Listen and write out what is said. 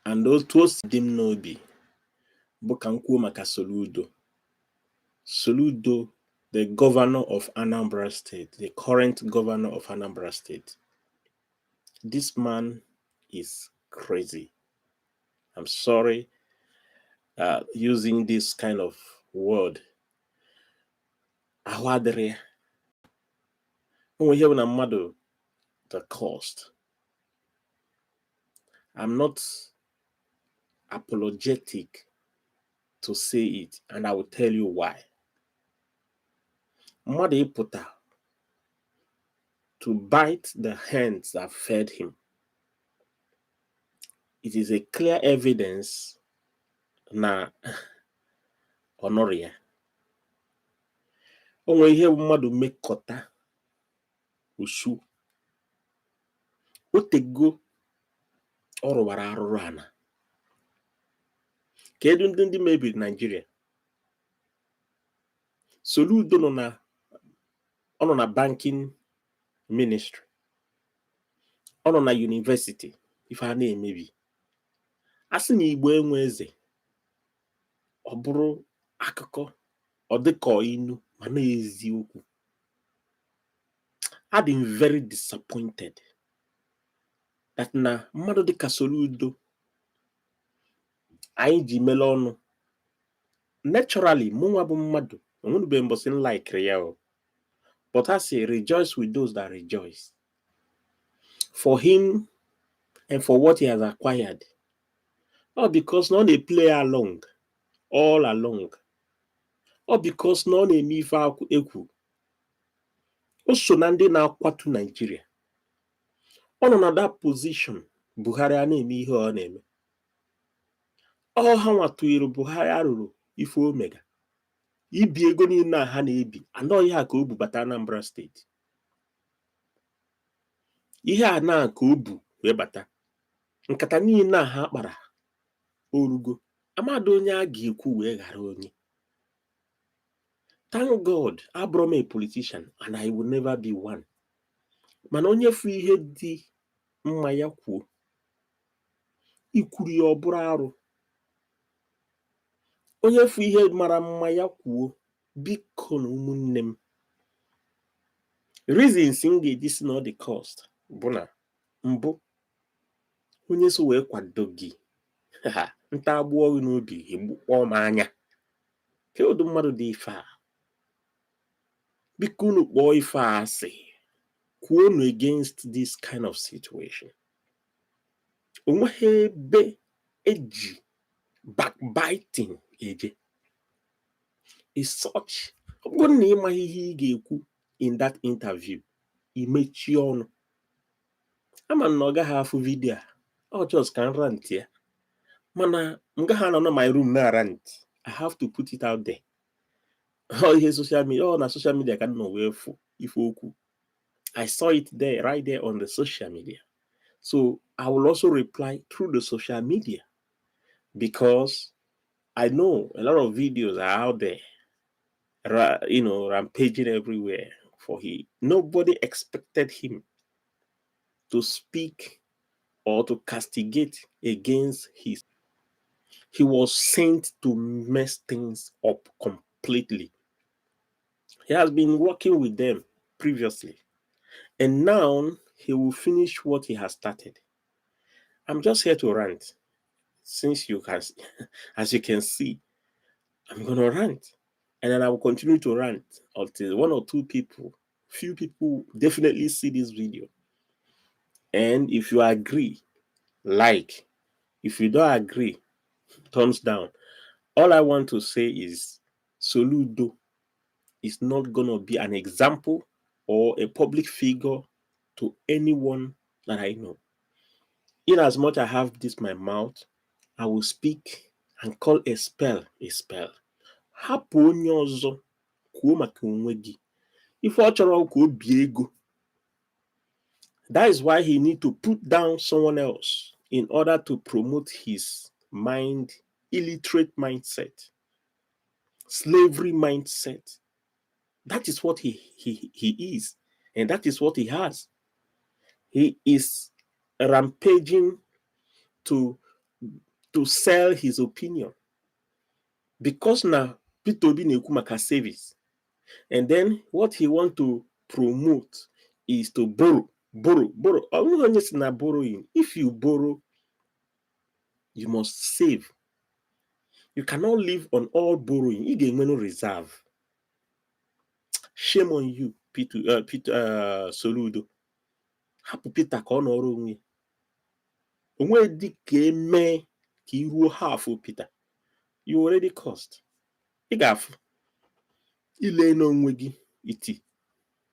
And otu o si dị m n'obi bụ ka m kwuo maka Soludo. Soludo, the governor of Anambra State, the current governor of Anambra State. This man is crazy. I'm sorry using this kind of word. Ahụ adịrị ya. O nwere ihe bụ na mmadụ the cost. I'm not apologetic to say it, and I will tell you why. Mmadụ ịpụta to bite the hands that fed him. It is a clear evidence na ọ nọrọ ya. O nwere ihe bụ mmadụ mekọta osu. O tego ọ rụwara arụrụ ana. Kedu ndị mebiri Nigeria? Soludo nọ na ọ nọ na banking ministry. Ọ nọ na university ife a na-emebi. A sị na Igbo enwe eze, ọ bụrụ akụkọ, ọ dịka inu mana eziokwu. Adị m very disappointed that na mmadụ dịka Soludo anyị ji mele ọnụ. Naturally, mụnwa bụ mmadụ onwenubeghị mbọsị m likere ya o, but I say rejoice with those that rejoice for him and for what he has acquired, not because na ọ na-play along all along, or because na ọ na-eme ife ekwu. O so na ndị na-akwatu Nigeria. Ọ nọ na that position Buhari a na-eme ihe ọ na-eme. Ọ ha nwatụnyere Buhari arụrụ ife omega ibi ego niile a ha na-ebi anọ. Ihe a ka o bu bata Anambra Steeti, ihe a na ka o bu wee bata. Nkata niile a ha kpara orugo amadụ onye a ga-ekwu wee ghara onye. Thank God, abụrụ m a politician and I will never be one, mana onye fụ ihe dị mma ya kwuo, ikwuru ya ọ bụrụ arụ. Onye fụ ihe mara mma ya kwuo. Biko na ụmụnne m, reasons m ga-eji si na ọ dị cost bụ na mbụ, onye so wee kwado gị nta agbụọ gị n'obi egbukpọọ m anya ke ụdị mmadụ dị ife a. Biko unu kpọọ ife a asị, kwuonu against this kind of situation. Onweghị ebe eji backbiting eje is such. Ọ bụrụ na ị maghị ihe ị ga-ekwu in that interview, imechie ọnụ. Ama m na ọ gaghị afụ video a, ọ just ka m rant ya, mana m gaghị anọ na my room na rant. I have to put it out there. Ọ ihe social media, ọ na social media ka m nọ wee fụ ife okwu. I saw it there, right there on the social media, so I will also reply through the social media because I know a lot of videos are out there rampaging everywhere for he. Nobody expected him to speak or to castigate against his. He was sent to mess things up completely. He has been working with them previously, and now he will finish what he has started. I'm just here to rant. Since you can, as you can see, I'm gonna rant, and then I will continue to rant until one or two people, few people definitely see this video. And if you agree, like. If you don't agree, thumbs down. All I want to say is Soludo is not gonna be an example or a public figure to anyone that I know. In as much I have this my mouth, I will speak and call a spell a spell. Hapụ onye ọzọ kwuo maka onwe gị. Ife ọ chọrọ ka o bie ego. That is why he need to put down someone else in order to promote his mind, illiterate mindset, slavery mindset. That is what he is, and that is what he has. He is rampaging to to sell his opinion, because na Peter Obi na-ekwu maka service, and then what he want to promote is to borrow, borrow, borrow. Ọ bụghị onye si na borrowing. If you borrow, you must save. You cannot live on all borrowing. Ị ga-enwe no reserve. Shame on you, Peter, Peter Soludo. Hapụ Peter ka ọ nọrọ onwe ya. Onwe dị ka eme ka iruo half Peter. You already cost. Ị ga-afụ ile n'onwe gị iti.